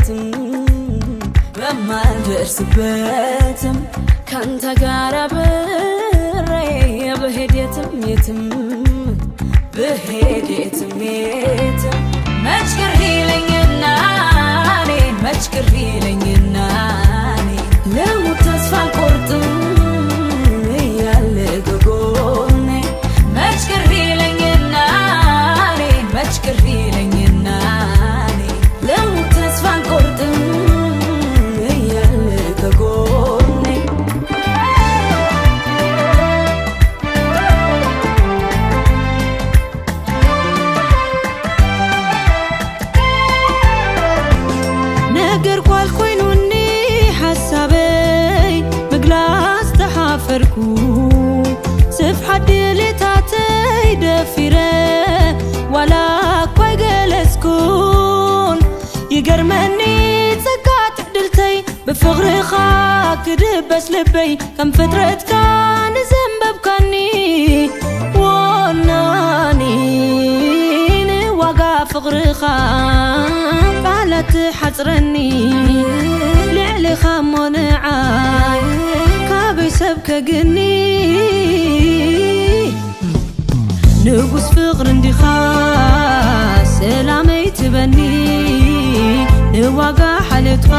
የትም በማልደርስበትም ካንተ ጋር አብሬ ብሄድ የትም የትም ብሄድ የትም የትም መች ቅር ይለኝና እኔ መች ቅር ይለኝና እኔ ልሙት ተስፋ አልቆርጥም እያለ ከጎኔ መች ቅር ይለኝና እኔ መች ቅር ይለኝና እኔ ልሙት ተስፋ አልቆርጥም እያለ ከጎኔ። ነገር ኳል ኮይኑኒ ሓሳበይ ምግላፅ ተሓፈርኩ ስፍሓት ድሌታተይ ደፊረ ዋላ እኳ ይገለጽኩን ይገርመኒ ጸጋ ትዕድልተይ ብፍቕርኻ ክድበስ ልበይ ከም ፍጥረትካ ንዘንበብካኒ ወናኒ ንዋጋ ፍቕርኻ ቃላት ሓፅረኒ ልዕሊኻ እሞ ንዓይ ካበይ ሰብ ከግኒ ንጉስ ፍቕሪ እንዲኻ ሰላመይ ትበኒ ንዋጋ ሓልዮትካ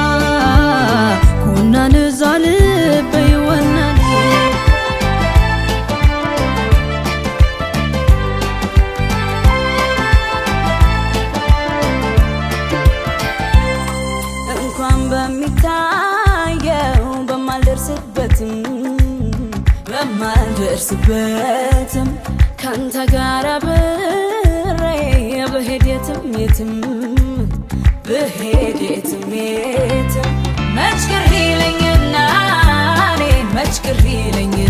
ኩና ንዛልበይ ወናኒ። እንኳን በሚታየው በማልደርስበትም በማልደርስበትም ካንተ ጋር አብሬ ብሄድ የትም የትም ብሄድ የትም የትም መች ቅር ይለኝና እኔ መች ቅር ይለኝና